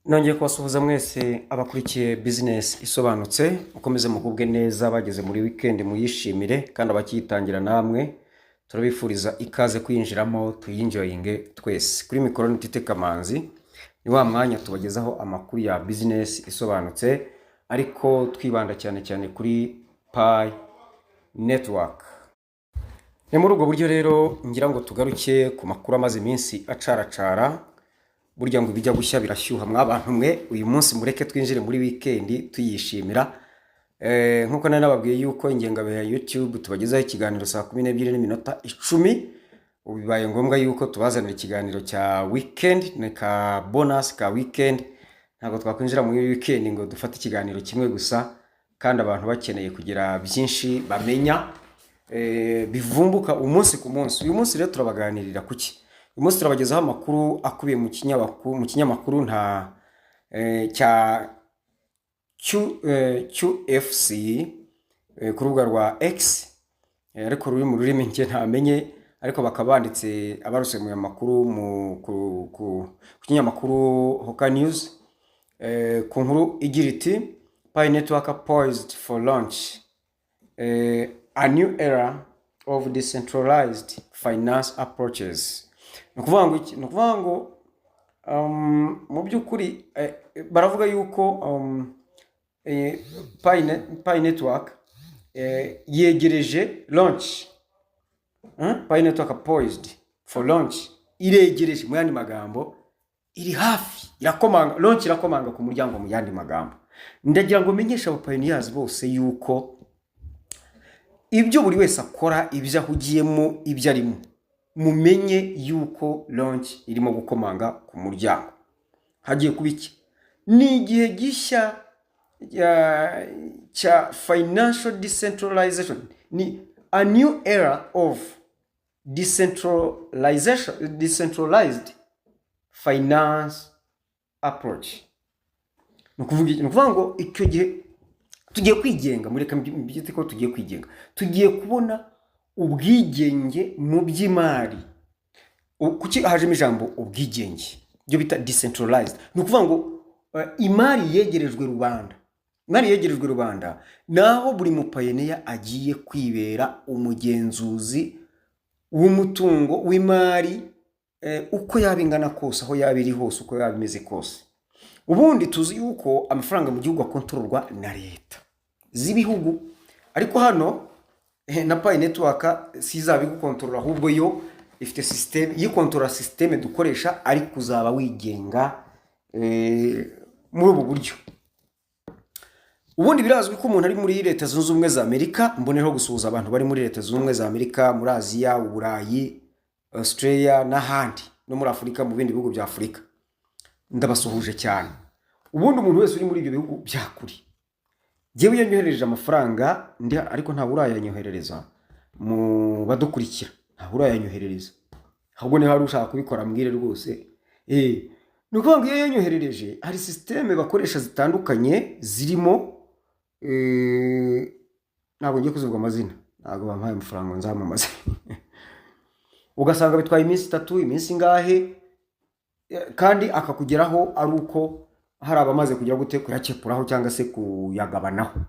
Nongeye kubasuhuza mwese abakurikiye Bizinesi Isobanutse. Mukomeze mugubwe neza, bageze muri weekend muyishimire, kandi abakiyitangira namwe turabifuriza ikaze kwinjiramo, tuyinjoyinge twese. Kuri mikoro ni Tite Kamanzi. Ni wa mwanya tubagezaho amakuru ya Bizinesi Isobanutse, ariko twibanda cyane cyane kuri Pi Network. Ni muri ubwo buryo rero ngira ngo tugaruke ku makuru amaze iminsi acaracara. Burya ngo ibijya gushya birashyuha. Mwabantu mwe, uyu munsi mureke twinjire muri weekend tuyishimira. Nk'uko nari nababwiye yuko ingengabihe ya YouTube tubagezaho ikiganiro saa 12:10, ubu bibaye ngombwa yuko tubazanira ikiganiro cya weekend. Ni ka bonus ka weekend. Ntabwo twakwinjira muri weekend ngo dufate ikiganiro kimwe gusa kandi abantu bakeneye kugira byinshi bamenya bivumbuka umunsi ku munsi. Uyu munsi rero turabaganirira kuki? Uyu munsi turabagezaho amakuru akubiye mu kinyamakuru nta cya QFC ku rubuga rwa X, ariko ruri mu rurimi njye ntamenye, ariko bakaba banditse abarusemuye amakuru ku kinyamakuru Hoka News, ku nkuru igira iti: "Pi Network poised for launch, a new era of decentralized finance approaches." Ni ukuvuga ngo iki? Ni ukuvuga ngo mu by'ukuri baravuga yuko Pi Network yegereje launch. Pi Network poised for launch, iregereje. Mu yandi magambo, iri hafi, irakomanga. Launch irakomanga ku muryango. Mu yandi magambo, ndagira ngo menyeshe abapioneers bose yuko ibyo buri wese akora, ibyo ahugiyemo, ibyo arimo, mumenye yuko launch irimo gukomanga ku muryango. Hagiye kuba iki? Ni igihe gishya cya financial decentralization, ni a new era of decentralization, decentralized finance approach. Ni ukuvuga iki? Ni ukuvuga ngo icyo gihe tugiye kwigenga. Mureka mbyite ko tugiye kwigenga, tugiye kubona ubwigenge mu by'imari. Kuki hajemo ijambo ubwigenge, ibyo bita decentralized? Ni ukuvuga ngo imari yegerejwe rubanda. Imari yegerejwe rubanda naho buri mupioneer agiye kwibera umugenzuzi w'umutungo w'imari, uko yaba ingana kose, aho yaba iri hose, uko yaba imeze kose. Ubundi tuzi yuko amafaranga mu gihugu akontororwa na leta z'ibihugu, ariko hano na Pi Network si izaba igukontorora, ahubwo yo ifite système yikontorora, système dukoresha, ariko uzaba wigenga muri ubu buryo. Ubundi birazwi ko umuntu ari muri Leta Zunze Ubumwe za Amerika, mbonereho gusuhuza abantu bari muri Leta Zunze Ubumwe za Amerika, muri Aziya, Uburayi, Australia n'ahandi, no muri Afurika, mu bindi bihugu bya Afurika, ndabasuhuje cyane. Ubundi umuntu wese uri muri ibyo bihugu bya kure, njyewe iyo nyoherereje amafaranga ndi, ariko ntabwo urayanyoherereza mu badukurikira, ntabwo urayanyoherereza. Ahubwo niba hari ushaka kubikora mbwire rwose. Ni ukuvuga ngo iyo yanyoherereje, hari système bakoresha zitandukanye zirimo, ntabwo ngiye kuzivuga amazina, ntabwo bampaye amafaranga ngo nzamamaze. Ugasanga bitwaye iminsi 3, iminsi ingahe, kandi akakugeraho ari uko hari abamaze kugira gute? Kuyakepuraho cyangwa se kuyagabanaho.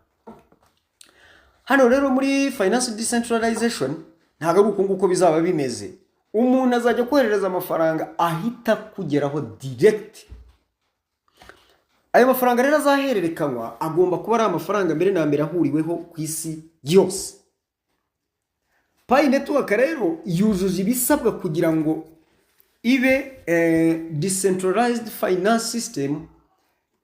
Hano rero muri finance decentralization ntabwo ari uko nguko bizaba bimeze. Umuntu azajya koherereza amafaranga ahita kugeraho direct. Ayo mafaranga rero azahererekanywa agomba kuba ari amafaranga mbere na mbere ahuriweho ku isi yose. Pi Network rero yujuje ibisabwa kugira ngo ibe decentralized finance system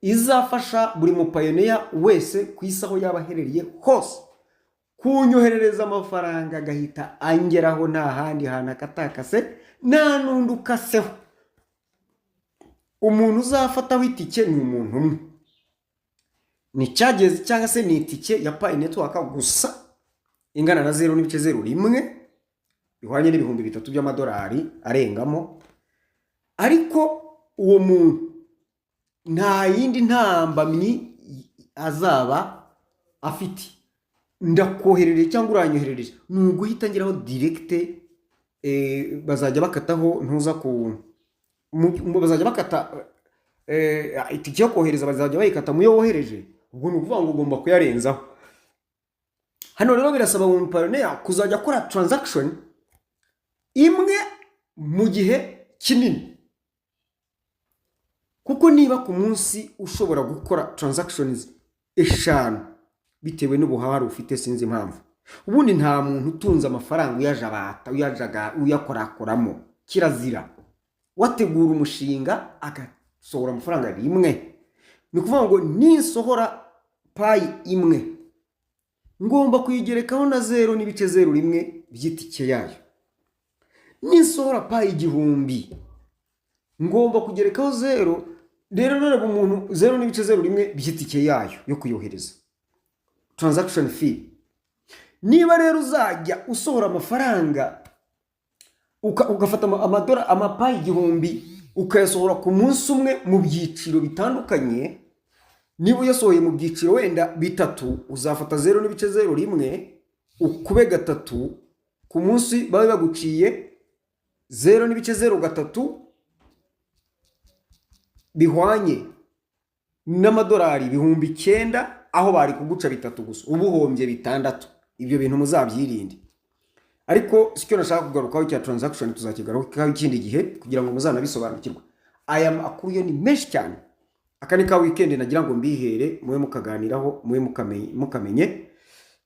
izafasha buri mupioneer wese ku isi, aho yaba aherereye hose, kunyoherereza amafaranga agahita angeraho, nta handi hantu akatakase, nta n'undi ukaseho. Umuntu uzafataho itike ni umuntu umwe, ni cyageze cyangwa se ni itike ya Pi Network gusa ingana na 0.01, bihwanye n'3000 by'amadolari arengamo. Ariko uwo muntu nta yindi ntambamyi azaba afite. Ndakoherereje cyangwa uranyoherereje, ni uguhita ngeraho direct. Bazajya bakataho, ntuza ku bazajya bakata Itike yo kohereza bazajya bayikata mu yo wohereje. Ubwo ni ukuvuga ngo ugomba kuyarenzaho. Hano rero birasaba umupioneer kuzajya akora transaction imwe mu gihe kinini, kuko niba ku munsi ushobora gukora transactions 5 bitewe n'ubuhahare ufite, sinzi impamvu. Ubundi nta muntu utunze amafaranga uyajabata, uyajaga, uyakorakoramo, kirazira. Wategura umushinga agasohora amafaranga rimwe. Ni ukuvuga ngo ninsohora Pi imwe, ngomba kuyigerekaho na 0.01 by'itike yayo. Ninsohora Pi 1000, ngomba kugerekaho zero. Rero reba umuntu 0.01 by'itike yayo yo kuyohereza, transaction fee. Niba rero uzajya usohora amafaranga, ugafata amadora, amaPi 1000, ukayasohora ku munsi umwe mu byiciro bitandukanye, niba uyasohoye mu byiciro wenda bitatu, uzafata 0.01 ukube gatatu ku munsi, babe baguciye 0.03 bihwanye n'amadolari 9000, aho bari kuguca bitatu gusa, uba uhombye bitandatu. Ibyo bintu muzabyirinde. Ariko sicyo nashaka kugarukaho cya transaction, tuzakigarukaho ikindi gihe kugira ngo muzanabisobanukirwe. Aya makuru yo ni menshi cyane. Aka ni ka weekend nagira ngo mbihere, mube mukaganiraho, mube mukamenye,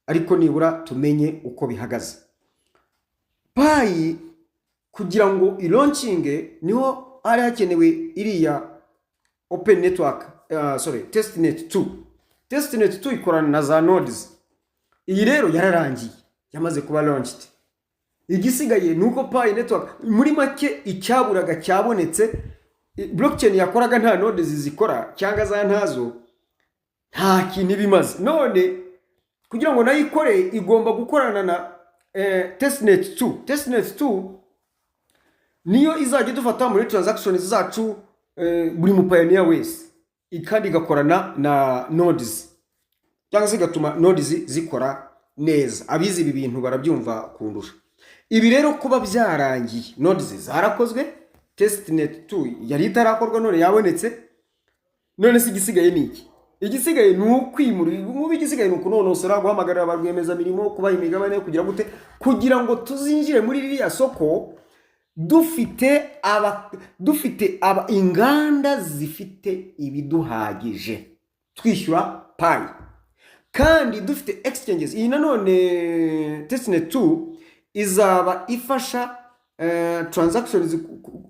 ariko nibura tumenye uko bihagaze. Pi kugira ngo ilaunchinge, niho hari hakenewe iriya open network, sorry, testnet 2. Testnet 2 ikorana na za nodes. Iyi rero yararangiye, yamaze kuba launched. Igisigaye ni uko Pi Network, muri make icyaburaga cyabonetse. Blockchain yakoraga nta nodes zikora cyangwa za ntazo, nta kintu iba imaze. None kugira ngo nayo ikore, igomba gukorana na testnet 2. Testnet 2 niyo izajya idufata muri transactions zacu, buri mupioneer wese, kandi igakorana na nodes cyangwa se igatuma nodes zikora neza. Abize ibi bintu barabyumva kundusha. Ibi rero kuba byarangiye, nodes zarakozwe, testnet 2 yari itarakorwa none yabonetse. None se igisigaye ni iki? Igisigaye ni ukwimura ubu, igisigaye ni ukunonosora, guhamagarira ba rwiyemezamirimo, kubaha imigabane, kugira gute, kugira ngo tuzinjire muri ririya soko dufite aba inganda zifite ibiduhagije, twishyura Pi kandi dufite exchanges. Iyi nanone testnet 2 izaba ifasha transactions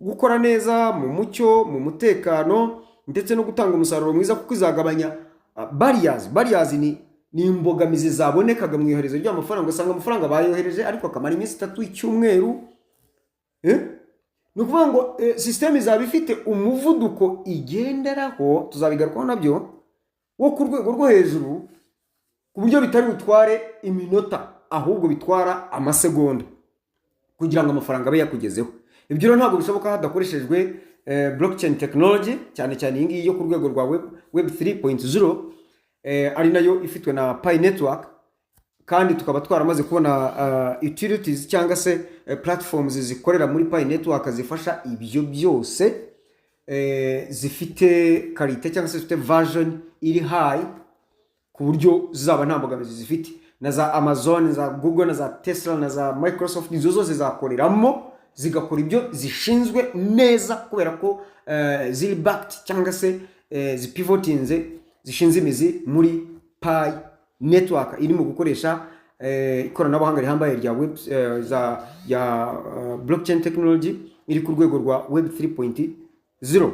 gukora neza mu mucyo, mu mutekano, ndetse no gutanga umusaruro mwiza, kuko izagabanya barriers. Barriers ni imbogamizi zabonekaga mu iyohereza ry'amafaranga. Usanga amafaranga bayohereje ariko akamara iminsi 3, icyumweru. Eh? Ni ukuvuga ngo sisiteme izaba ifite umuvuduko igenderaho, tuzabigarukaho nabyo, wo ku rwego rwo hejuru, ku buryo bitari butware iminota, ahubwo bitwara amasegonda kugira ngo amafaranga abe yakugezeho. Ibyo rero ntabwo bishoboka hadakoreshejwe blockchain technology, cyane cyane iyi ngiyi yo ku rwego rwa web 3.0, ari nayo ifitwe na Pi Network. Kandi tukaba twaramaze kubona utilities cyangwa se platforms zikorera muri Pi Network zifasha ibyo byose, zifite qualité cyangwa se zifite version iri high, ku buryo zizaba nta mbogamizi zifite. Na za Amazon, za Google, na za Tesla, na za Microsoft, izo zose zakoreramo, zigakora ibyo zishinzwe neza, kubera ko ziri backed cyangwa se zipivotinze, zishinze imizi muri Pi Network irimo gukoresha ikoranabuhanga rihambaye rya web, za ya blockchain technology iri ku rwego rwa web 3.0.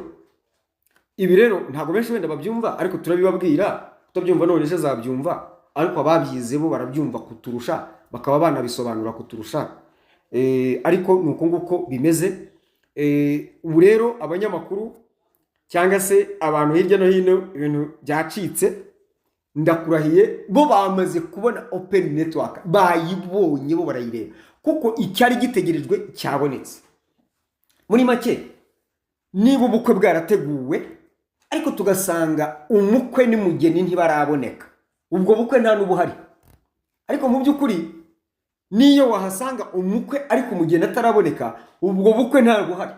Ibi rero ntabwo benshi wenda babyumva, ariko turabibabwira. Utabyumva none ejo azabyumva, ariko ababyize bo barabyumva kuturusha, bakaba banabisobanura kuturusha. Ariko ni uko nguko bimeze. Ubu rero abanyamakuru cyangwa se abantu hirya no hino, ibintu byacitse, ndakurahiye. Bo bamaze kubona open network, bayibonye, bo barayireba, kuko icyari gitegerejwe cyabonetse. Muri make, niba ubukwe bwarateguwe ariko tugasanga umukwe n'umugeni ntibaraboneka, ubwo bukwe nta n'ubuhari. Ariko mu by'ukuri, niyo wahasanga umukwe ariko umugeni ataraboneka, ubwo bukwe nta buhari.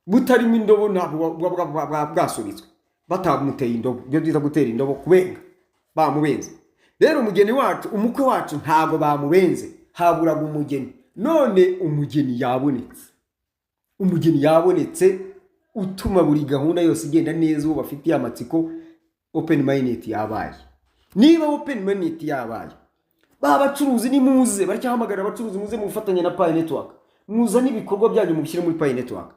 Butarimo indobo ntabwo buba bwasubitswe batamuteye indobo. Ibyo byita gutera indobo, kubenga, bamubenze. Rero umugeni wacu, umukwe wacu, ntabwo bamubenze, haburaga umugeni. None umugeni yabonetse, umugeni yabonetse utuma buri gahunda yose igenda neza, uwo bafitiye amatsiko. Open mainnet yabaye. Niba open mainnet yabaye, ba bacuruzi nimuze, baracyahamagarira abacuruzi, muze mufatanye na Pi Network, muzane ibikorwa byanyu mubishyire muri Pi Network.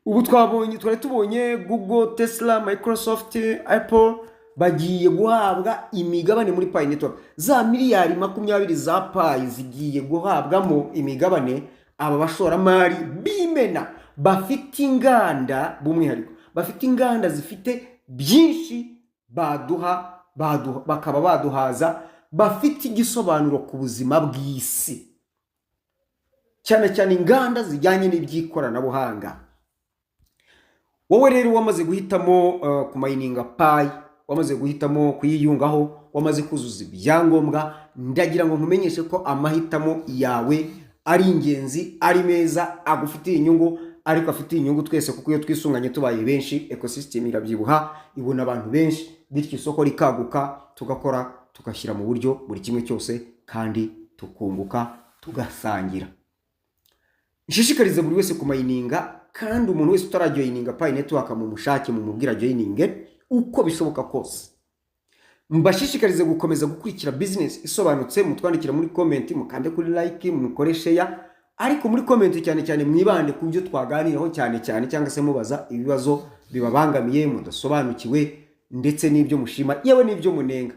Ubu twabonye, twari tubonye Google, Tesla, Microsoft, Apple bagiye guhabwa imigabane muri Pi Network. Za miliyari 20 za Pi zigiye guhabwamo imigabane aba bashoramari b'imena bafite inganda, b'umwihariko bafite inganda zifite byinshi baduha, bakaba baduhaza, bafite igisobanuro ku buzima bw'isi, cyane cyane inganda zijyanye n'iby'ikoranabuhanga. Wowe rero wamaze guhitamo kumayininga Pi, wamaze guhitamo kuyiyungaho, wamaze kuzuza ibyangombwa, ndagira ngo nkumenyeshe ko amahitamo yawe ari ingenzi, ari meza, agufitiye inyungu, ariko afitiye inyungu twese, kuko iyo twisunganye tubaye benshi, ecosystem irabyibuha, ibona abantu benshi, bityo isoko rikaguka, tugakora, tugashyira mu buryo buri kimwe cyose, kandi tukunguka, tugasangira. Nshishikarize buri wese kumayininga, kandi umuntu wese utarajoyininga Pi Network mu mushake, mu mubwira joyininge uko bishoboka kose. Mbashishikarize gukomeza gukurikira Business Isobanutse, mutwandikira muri comment, mukande kuri like, mukore share, ariko muri comment cyane cyane mwibande ku byo twaganiraho cyane cyane, cyangwa se mubaza ibibazo bibabangamiye mudasobanukiwe, ndetse n'ibyo mushima, yewe n'ibyo munenga.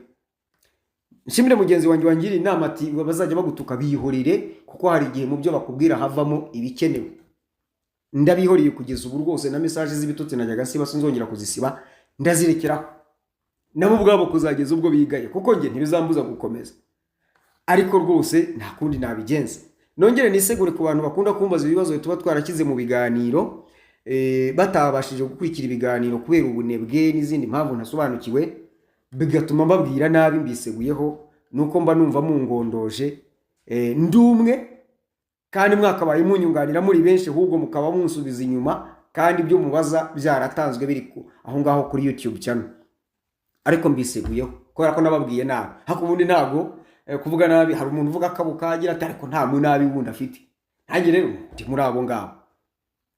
Nshimire mugenzi wanjye wangiriye inama ati: "Bazajya bagutuka bihorere, kuko hari igihe mu byo bakubwira havamo ibikenewe." Ndabihoreye kugeza ubu rwose. Na message z'ibitutsi najyaga nsiba sinzongera kuzisiba, ndazirekeraho nabo ubwabo kuzageza ubwo bigaye, kuko njye ntibizambuza gukomeza. Ariko rwose nta kundi nabigenza. Nongere nisegure ku bantu bakunda kumbaza ibibazo tuba twarashyize mu biganiro, batabashije gukurikira ibiganiro kubera ubunebwe n'izindi mpamvu ntasobanukiwe, bigatuma mbabwira nabi. Mbiseguyeho, nuko mba numva mungondoje. Ndi umwe kandi mwakabaye munyunganira muri benshi, ahubwo mukaba munsubiza inyuma, kandi ibyo mubaza byaratanzwe, biri aho ngaho kuri YouTube channel. Ariko mbiseguyeho kubera ko nababwiye nabi. Ariko ubundi ntabwo kuvuga nabi, hari umuntu uvuga akabuka agira ati: "Ariko nta munabi wundi afite." Nanjye rero ndi muri abo ngabo.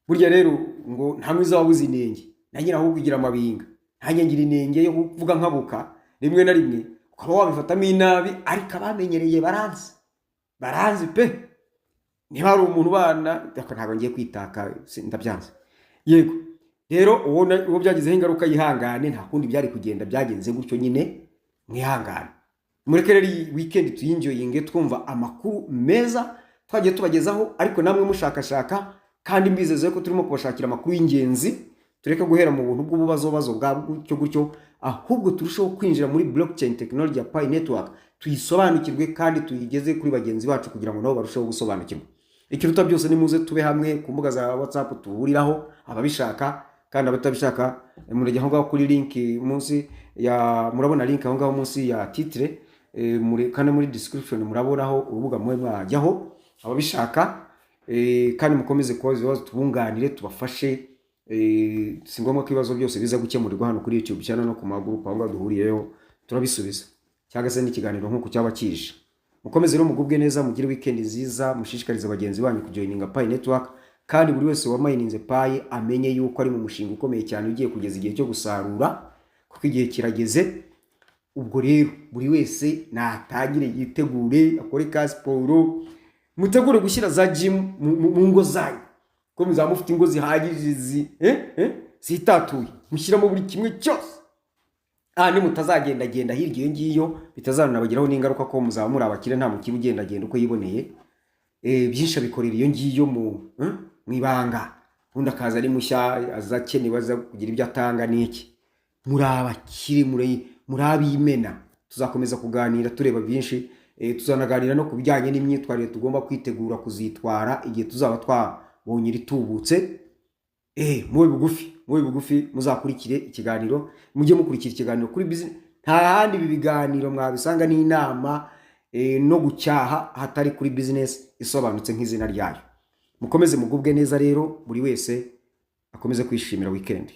Burya rero ngo nta mwiza wabuze inenge, nanjye ahubwo igira amabinga, nanjye ngira inenge yo kuvuga nkabuka rimwe na rimwe, ukaba wabifatamo inabi. Ariko abamenyereye baranzi, baranzi pe. Niba hari umuntu ubana, ariko ntabwo ngiye kwitaka, ndabyanze. Yego rero, uwo byagizeho ingaruka yihangane, nta kundi byari kugenda, byagenze gutyo nyine, mwihangane. Mureke rero iyi weekend tuyinjoyinge, twumva amakuru meza twagiye tubagezaho, ariko namwe mushakashaka, kandi mbizeze ko turimo kubashakira amakuru y'ingenzi. Tureke guhera mu buntu bw'ububazobazo bwa gutyo gutyo, ahubwo turusheho kwinjira muri blockchain technology ya Pi Network, tuyisobanukirwe kandi tuyigeze kuri bagenzi bacu kugira ngo nabo barusheho gusobanukirwa. Ikiruta byose, nimuze tube hamwe ku mbuga za WhatsApp tuhuriraho ababishaka, kandi abatabishaka murajya aho ngaho kuri link munsi ya, murabona link aho ngaho munsi ya titre, kandi muri description murabonaho urubuga mube mwajyaho ababishaka. Kandi mukomeze kubaza ibibazo, tubunganire, tubafashe. Si ngombwa ko ibibazo byose biza gukemurirwa hano kuri YouTube channel no ku magurupe aho ngaho duhuriyeho, turabisubiza, cyangwa se n'ikiganiro nk'uku cyaba kije. Mukomeze rero mugubwe neza, mugire weekend nziza, mushishikarize bagenzi banyu kujoininga Pi Network, kandi buri wese wamayininze Pi amenye yuko ari mu mushinga ukomeye cyane ugiye kugeza igihe cyo gusarura, kuko igihe kirageze. Ubwo rero buri wese natangire yitegure, akore ka siporo, mutegure gushyira za gym mu ngo zanyu, ko muzaba mufite ingo zihagije zitatuye, mushyiramo buri kimwe cyose. Aha nimutazagendagenda hirya iyo ngiyo, bitazanabagiraho n'ingaruka, ko muzaba muri abakire, nta mukire ugendagenda uko yiboneye. Byinshi abikorera iyo ngiyo mu ibanga, ubundi akaza ari mushya, aza akenewe, aza kugira ibyo atanga n'iki. Muri abakire, muri ab'imena. Tuzakomeza kuganira tureba byinshi. Tuzanaganira no ku bijyanye n'imyitwarire tugomba kwitegura kuzitwara igihe tuzaba twabonye iritubutse. Mube bugufi, mube bugufi, muzakurikire ikiganiro, mujye mukurikira ikiganiro kuri business. Nta handi ibi biganiro mwabisanga n'inama, no gucyaha, hatari kuri Business Isobanutse nk'izina ryayo. Mukomeze mugubwe neza rero buri wese. Akomeze kwishimira weekend.